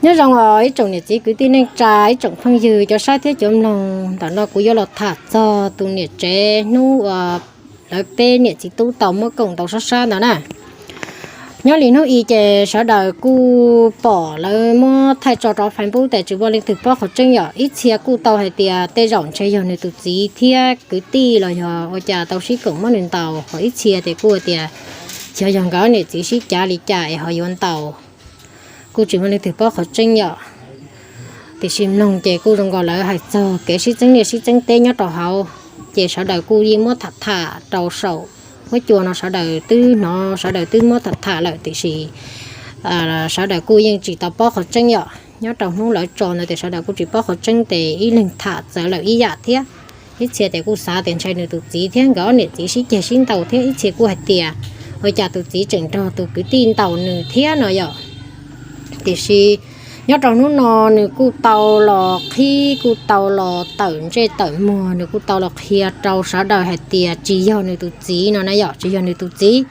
Nyob zoo os ib tsoom niam txiv kwv tij neej tsa, ib tsoom phooj ywg cov saib thiab cov mloog, ntawm no kuv yuav los tham txog tus niam tsev hnub uas lawv peb niam txiv tub tau muab koom ntau sab sab ntawd na. Nyob li hnub i ces sawv daws kuj pom lawv muab thaij tso rau Facebook tes tsis muaj leej twg paub qhov tseeb yom. Ib txhia kuj tau hais tias tej zaum ntshe yog nws tus txiv thiab kwv tij los yog ua cas tau sib koom muab nws ntaus, ho ib txhia ces kuj tias xyov yog nkawd niam txiv sib cav li cas es ho yuav ntaus. Kuj tsis muaj leej twg paub qhov tseeb yom. Tiam sis mloog ces kuj zoo nkaus lawv hais txog kev sib txeeb liaj sib txeeb teb nyob rau hauv, ces sawv daws kuj yeej muab tham tham rau saum huab cua no sawv daws twb hnov sawv daws twb muab tham tham lawm tiam sis sawv daws kuj yeej tsis tau paub qhov tseeb yom. Nyob rau hnub lawv tso ntawd ces sawv daws kuj tsis paub qhov tseeb ces ib leeg tham txawv lawm ib yam thiab. Ib txhia ces kuj xav tias ntshe nws tus txiv thiab nkawd ob niam txiv sib ceg sib ntaus thiab, ib txhia kuj hais tias ua cas tus txiv tseem nrog tus kwv tij ntaus nws thiab no yom. Tiam sis nyob rau hnub no nws kuj tau los qhib, kuj tau los tawm ntsej tawm muag, nws kuj tau los qhia rau sawv daws hais tias tsis yog nws tus txiv no na yom, tsis yog nws tus txiv.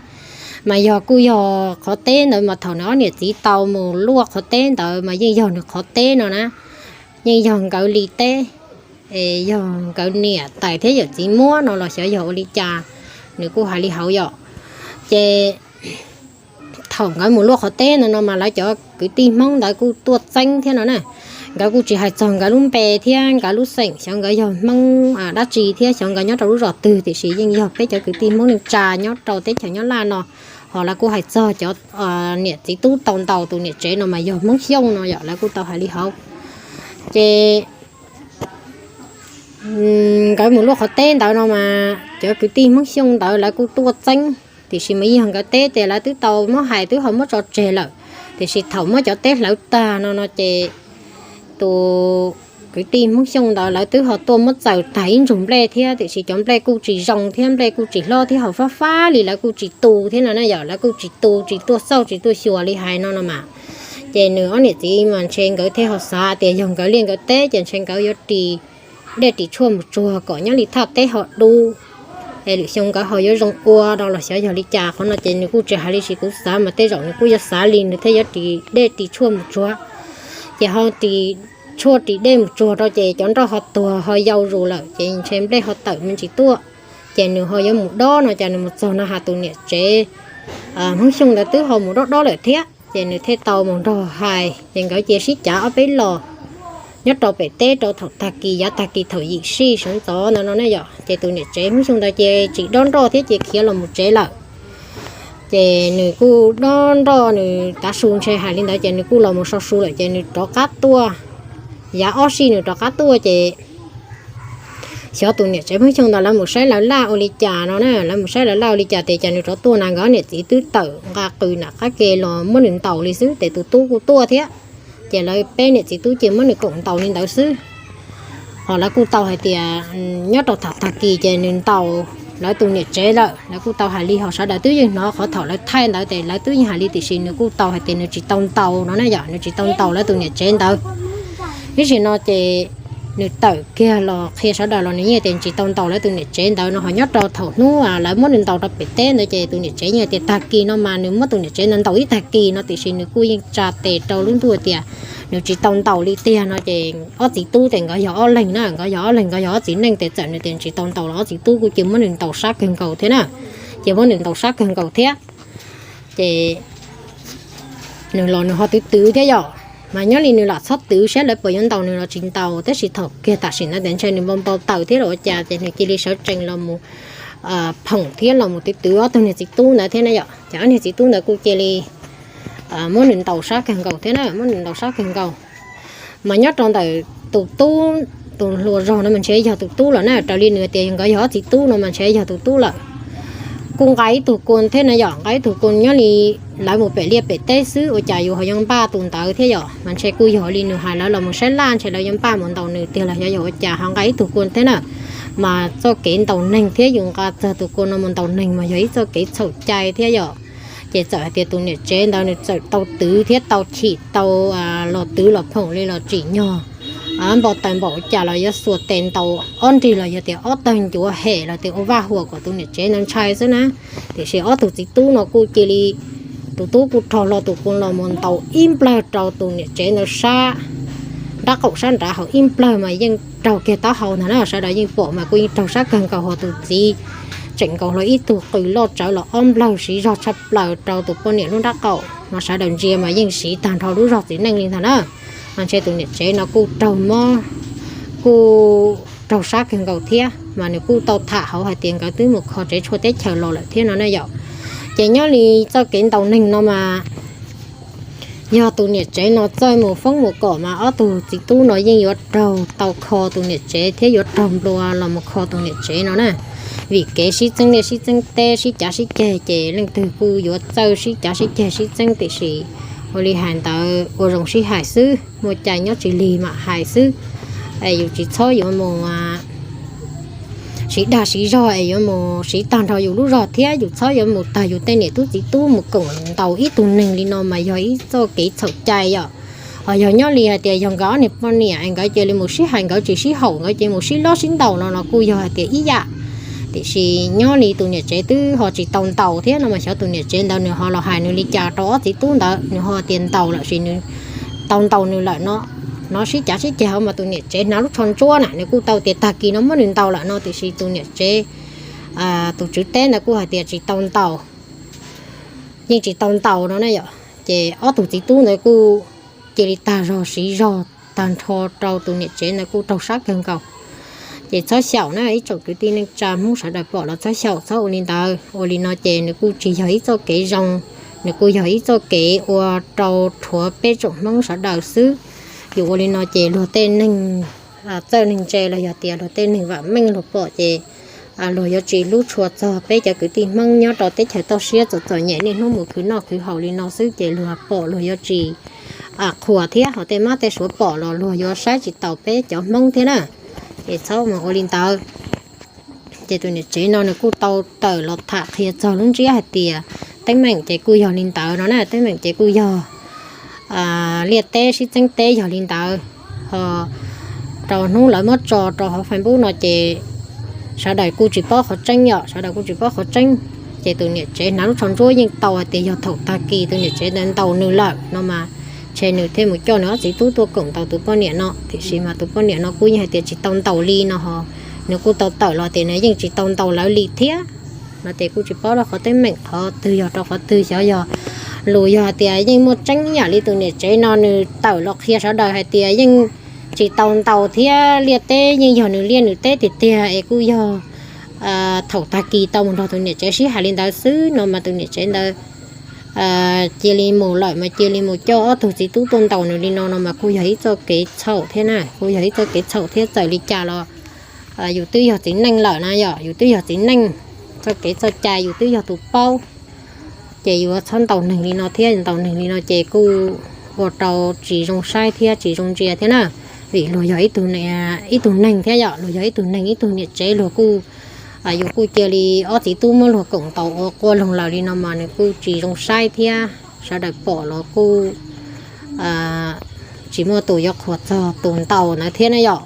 Mas yog kuj yog qhov teb ntawd mas thaum nws ob niam txiv tau mus luaj qhov teb ntawd mas yeej yog nws qhov teb no na, yeej yog nkawd li teb, es yog nkawd niam tais thiab yawm txiv muab no los xyov yog ua li cas, nws kuj hais li hauv yom. Ces thaum nkawd mus luaj qhov teb ntawd no mas lawv cov kwv tij Hmoob ntawd kuj tuaj txeeb thiab no na. Nkawd kuj tsis hais txog nkawd lub npe thiab nkawd lub xeem, xyov nkawd yog Hmoob dab tsi thiab xyov nkawd nyob rau lub zos twg, tiam sis yeej yog peb cov kwv tij Hmoob neej tsa nyob rau teb chaws Nyab Laj no. Ho lawv kuj hais txog cov niam txiv tub tau ntaus tus niam tsev no mas yog Hmoob Xyooj no yom, lawv kuj tau hais li hauv. Ces nkawd mus luaj qhov teb ntawd no mas cov kwv tij Hmoob Xyooj ntawd lawv kuj tuaj txeeb, tiam sis mas yog nkawd teb ces lawv twb tau muab hais twb ho muab tso tseg lawm. Tiam sis thaum muab cov teb hlawv tag no no ces tus kwv tij Hmoob Xyooj ntawd lawv twb ho tuaj muab txaws tag ib ntsug nplej thiab, tiam sis cov nplej kuj tsis zoo thiab nplej kuj tsis hlob thiab ho fab fab li, lawv kuj tsis tu thiab no na yom, lawv kuj tsis tu tsis tuaj xauj tsis tuaj xyuas li hais no no mas. Ces nws ob niam txiv mas ntshe nkawd thiaj ho xav tias yog nkawd liaj nkawd teb ces ntshe nkawd yuav ris dej ris tshuaj mus tsuag kom nyob li thaj teb ho dub, es lwm xyoo nkawd ho yuav zoo ua rau los xyov yog li cas. Qhov no ces nws kuj tsis hais li, sis kuv xav mas tej zaum nws kuj yuav xav li nws thiaj yuav ris dej ris tshuaj mus tsuag. Ces ho ris tshuaj ris dej mus tsuag rau ces cov nroj ho tuag ho yau zus lawm ces ntshe nplej ho tawm me ntsis tuaj. Ces nws ho yuav mus dob no cas nws mus txog no has tus niam tsev Hmoob Xyooj ntawd twb ho mus dob dob lawm thiab, ces nws thiaj tau mus nrog hais ces nkawd cia sib cav ob peb los nyob rau pem teb rau thaum tag kis, yav tag kis thaum yim sij sawv ntxov ntawd no ne yom, ces tus niam tsev Hmoob Xyooj ntawd ces tsis dob nroj thiab ces khiav los mus tsev lawm. Ces nws kuj dob nroj, nws tav su ntshe hais li ntawd ces nws kuj los mus so su lawm ces nws rov qab tuaj. Yav ob sij nws rov qab tuaj ces xyov tus niam tsev Hmoob Xyooj ntawd lawv mus saib lawv laj ua li cas no na, lawv mus saib lawv laj ua li cas ces cas nws rov tuaj na, nkawd niam txiv twb tawm nqa qws nram qab ke los muab nws ntaus li xwb ces tus tub kuj tuaj thiab. Ces lawv peb niam txiv tub ces muab nws koom ntaus li ntawd xwb. Ho lawv kuj tau hais tias nyob rau thaum tag kis ces nws ntaus lawv tus niam tsev lawm, lawv kuj tau hais li, ho sawv daws twb yeej hnov qhov thaum lawv thaij ntawd ces lawv twb yeej hais li, tiam sis nws kuj tau hais tias nws tsis tau ntaus no na yom, nws tsis tau ntaus lawv tus niam tsev ntawd. Tab sis no ces nws tawm kiag los qhia sawv daws los nws yeej tias tsis tau ntaus lawv tus niam tsev ntawd no, ho nyob rau thaum hnub lawv muab nws ntaus rau pem teb ntawd ces tus niam tsev yeej tias tag kis no mas nws muab tus niam tsev ntawd ntaus ib tag kis no, tiam sis nws kuj yeej tsa tes rau lub ntuj tias nws tsis tau ntaus li tiag no ces ob txiv tub ces nkawd yog ob leeg na, nkawd yog ob leeg, nkawd yog ob txiv neej ces txawm nws tias tsis tau ntaus los ob txiv tub kuj cia muab nws ntaus sab kawg nkaus thiab na, cia muab nws ntaus sab kawg nkaus thiab. Ces nws los nws ho twv twv thiab yom, mas nyob li nws lam txhob twv saib lawv puas yuav ntaus nws los tsis ntaus, tab sis thaum kiag tam sim ntawd tias ntshe nws npau npau taws thiab los ua cas ces nws cia li sawv tsees los mus phoom thiab los mus twv twv ob tug niag txiv tub ntawd thiab na yom, ces ob niag txiv tub ntawd kuj cia li muab nws ntaus sab kawg nkaus thiab na, muab nws ntaus sab kawg nkaus. Mas nyob rau ntawm tus tub, tus hluas zog no mas ntshe yog tus tub lawm na, raws li nws tias nkawd yog ob txiv tub no mas ntshe yog tus tub lawm. Kuj nqa ib tug kua thiab na yom, nqa ib tug kua nyob li lawv mus pem liaj pem teb xwb ua cas yus ho yuav npaj tus ntawd thiab yom, mas ntshe kuj yog li nws hais lawv los mus saib laj ntshe lawv yuav npaj mus ntaus nws tiag los xyov yog ua cas ho nqa ib tug kua thiab na. Mas txoj kev ntaus neeg thiab yus nqa txog tus kua no mus ntaus neeg mas yog ib txoj kev txhaum cai thiab yom. Ces txawm hais tias tus niam tsev ntawd nws txawm tau twv thiab tau chim tau los twv los phoom li los tsim nyog npau taws npaum cas los yuav xuas tes ntaus ob nrig los yog tias ob tawg ncuav hem los tias ua vaj huam kom tus niam tsev ntawd ntshai xwb na. Tiam sis ob tug txiv tub no kuj cia li tus tub kuj raug hlo tus qus los mus ntaus ib nplawg rau tus niam tsev ntawd sab nraub qaum sab nrad hauv ib nplawg mas yeej raug kiag taub hau ntag na. Sawv daws yeej pom mas kuj yeej raug sab kawg nkaus, hos tus txiv tseem nkaus hlo ib tug qws loj tsawv los ob nplawg siv zog tshaj plaws rau tus poj niam lub nraub qaum no. Sawv daws ntsia mas yeej siv tag nrho lub zog txiv neej li ntag na. Mas ntshe tus niam tsev no kuj raug mob, kuj raug sab kawg nkaus thiab, mas nws kuj tau tham hauv hais tias nkawd twb mus kho tsev tshuaj teb chaws los lawm thiab no na yom. Ces nyob li txoj kev ntaus neeg no mas yog tus niam tsev no txawj mus foob mus kom mas ob tug txiv tub no yeej yuav raug tau kho tus niam tsev thiab yuav raug nplua los mus kho tus niam tsev no na. Vim kev sib txeeb liaj sib txeeb teb, sib cav sib ceg, ces leej twg kuj yuav txawj sib cav sib ceg sib txeeb, tiam sis ua li hais ntawd ua zoo sib hais xwb, muaj cai nyob tsis lig mam hais xwb. Es yus tsis txhob yuav mus siv dag siv zog es yuav mus siv tag nrho yus lub zog thiab yus txhob yuav mus tag yus tej niam tub txiv tub mus koom ntaus ib tug neeg li no mas yog ib txoj kev txhaum cai yom. Hos yog nyob li hais tias yog nkawd ob niag poj niam es nkawd cia li mus sib hais, nkawd tsis sib haum, nkawd cia li mus sib lob sib ntaus no los kuj yog hais tias ib yam. Tiam sis nyob li tus niam tsev twb ho tsis tau ntaus thiab no mas xyov tus niam tsev ntawd nws ho los hais nws li cas rau ob txiv tub ntawd, nws ho tias ntaus lawm, sis nws tau ntaus nws lawm no, no sib cav sib ceg hauv mas tus niam tsev hnav lub tsho ntsuab na, nws kuj tau tias tag kis no muab nws ntaus lawm no, tiam sis tus niam tsev, tus tswv teb ntawd kuj hais tias tsis tau ntaus, yeej tsis tau ntaus no na yom. Ces ob tug txiv tub ntawd kuj cia li tag zog siv zog tag nrho rau tus niam tsev ntawd kuj raug sab kawg nkaus. Ces txhob xyaum na ib tsoom kwv tij neej tsa Hmoob sawv daws pom los txhob xyaum, txhob ua li ntawd. Ua li no ces nws kuj tsis yog ib txoj kev zoo, nws kuj yog ib txoj kev ua rau rhuav peb tsoom Hmoob sawv daws xwb. Yus ua li no ces luag tej neeg txawj neeg ntse los yog tias luag tej neeg vam meej luag pom ces luag yuav tsis hlub tshua txog peb cov kwv tij Hmoob nyob rau teb chaws toj siab txom txom nyem niaj hnub mus khwv noj khwv haus li no xwb ces luag pom luag yuav tsis qhuas thiab, ho tej mab tej suav pom los luag yuav saib tsis taus peb cov Hmoob thiab na. Ces txhob mus ua li ntawd. Ces tus niam tsev no nws kuj tau tawm los tham qhia txog lub ntsiab hais tias teeb meem ces kuj yog li ntawd no na, teeb meem ces kuj yog liaj teb sib txeeb teb yog li ntawd. Ho rau hnub lawv muab tso rau hauv Facebook no ces sawv daws kuj tsis paub qhov tseeb yom, sawv daws kuj tsis paub qhov tseeb. Ces tus niam tsev hnav lub tsho ntsuab yeej tau hais tias yog thaum tag kis tus niam tsev ntawd ntaus nws lawm no mas ntshe nws thiaj mus coj nws ob txiv tub tuaj koom ntaus tus poj niam no, tiam sis mas tus poj niam no kuj yeej hais tias tsis tau ntaus li no ho. Nws kuj tau tawm los tias nws yeej tsis tau ntaus lawv li thiab no ces kuj tsis paub rau qhov teeb meem qhov twg yog rau qhov twg, xyov yog lus yog hais tias yeej muaj tseeb ib yam li tus niam tsev no nws tawm los qhia sawv daws hais tias yeej tsis tau ntaus thiab liaj teb yeej yog nws liaj nws teb tiag tiag es kuj yog thaum tag kis tau mus nrog tus niam tsev sib hais li ntawd xwb no mas tus niam tsev ntawd cia li mus lawm mas cia li mus coj ob tug txiv tub tuaj ntaus nws li no no mas kuj yog ib txoj kev txhaum thiab na, kuj yog ib txoj kev txhaum thiab. Txawm li cas los yus twb yog txiv neej lawm na yom, yus twb yog txiv neej, txoj kev txoj cai yus twb yog tus paub. Ces yuav txhob ntaus neeg li no thiab, ntaus neeg li no ces kuj ua rau tsis zoo saib thiab tsis zoo ntsia thiab na. Vim luag yog ib tug neeg thiab yom, luag yog ib tug neeg ib tug niam tsev luag kuj, yus kuj cia li ob txiv tub muab luag koom ntaus ua quaj loog lawm li no mas nws kuj tsis zoo saib thiab, sawv daws pom los kuj tsis muaj tus yuav qhuas txog tus ntaus ntawd thiab na yom.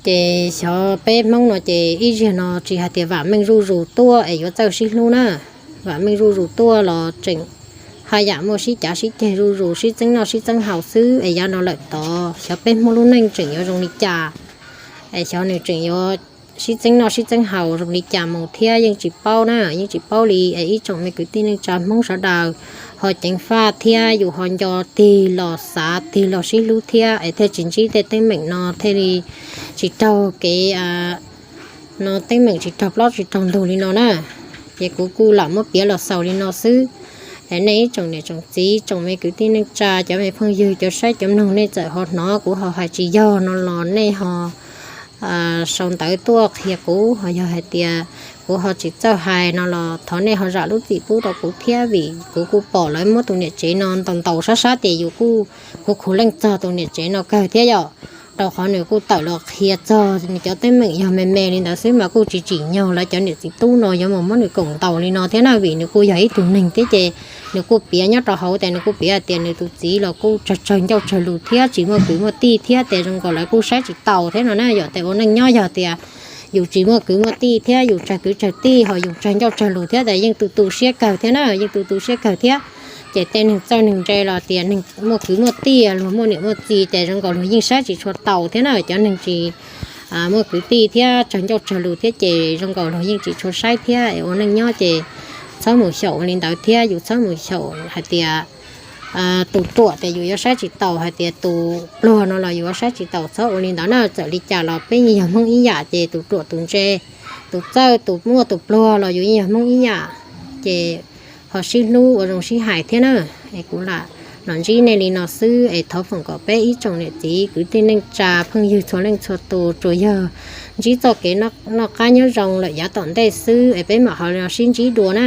Ces xyov peb Hmoob no ces ib zaug no tsis hais tias vam meej zuj zus tuaj es yuav txawj sib hlub na. Vam meej zuj zus tuaj los tseem haj yam muaj sib cav sib ceg zuj zus, sib txeeb noj sib txeeb haus xwb es yav no lawm tod xyov peb Hmoob lub neej tseem yuav zoo li cas, es xyov nws tseem yuav sib txeeb noj sib txeeb haus zoo li cas mus thiab yeej tsis paub na, yeej tsis paub li. Es ib tsoom me kwv tij neej tsa Hmoob sawv daws ho ceev faj thiab yus ho nco tig los xav tig los sib hlub thiab es thiaj tsis ntsib tej teeb meem no thiaj li tsis raug kev no, teeb meem tsis raug plaub tsis raug ntug li no na. Ces kuv kuj lam muab piav los xaus li no xwb. Es nej ib tsoom niam tsoom txiv, tsoom me kwv tij neej tsa, cov me phooj ywg, cov saib cov mloog, nej txawm ho hnov kuv ho hais tsis yog no los nej ho sau ntawv tuaj qhia kuv, ho yog hais tias kuv ho tsis txawj hais no los thov nej ho zam lub txim pub rau kuv thiab, vim kuv kuj pom lawv muab tus niam tsev no ntaus ntaus sab sab ces yus kuj khuv khuv leej txog tus niam tsev no kawg thiab yom. Rau qhov nws kuj tawm los qhia txog nws cov teeb meem yog me me li ntawd xwb mas kuj tsis tsim nyog lawv cov niam txiv tub no yuav mus muab nws koom ntaus li no thiab na, vim nws kuj yog ib tug neeg thiab ces nws kuj piav nyob rau hauv tias nws kuj piav hais tias nws tus txiv los kuj tsawg tsawg ncauj tsawg lus thiab tsis muaj kwv muaj tij thiab ces zoo nkaus lawv kuj saib tsis taus thiab no na. Yog tias ua neej nyob yog tias Yus tsis muaj kwv muaj tij thiab yus tsawg kwv tsawg tij ho yus tsawg ncauj tsawg lus thiab ces yeej tu tu siab kawg thiab na, yeej tu tu siab kawg thiab. Ces tej neeg txawj neeg ntse los tias neeg muaj kwv muaj tij, luag muaj niam muaj txiv ces zoo nkaus luag yeej saib tsis tshua taus thiab na. Cov neeg tsis muaj kwv tij thiab tsawg ncauj tsawg lus thiab ces zoo nkaus luag yeej tsis tshua saib thiab. Ua neej nyob ces txhob mus xyaum ua li ntawd thiab, yus txhob mus xyaum hais tias tus ruam ces yus yuav saib tsis taus, hais tias tus pluag no los yus yuav saib tsis taus, txhob ua li ntawd na. Txawm li cas los peb yeej yog Hmoob ib yam ces tus ruam tus ntse, tus txawj tus muaj tus pluag los yus yeej yog Hmoob ib yam. Ces ho sib hlub ua zoo sib hais thiab na. Es kuv lam los ntsib nej li no xwb es thov foom kom peb ib tsoom niam txiv kwv tij neej tsa phooj ywg txhua leej txhua tus tsuas yog ntsib txoj kev noj qab nyob zoo lawm yav tom ntej xwb es peb mam ho los sib ntsib dua na.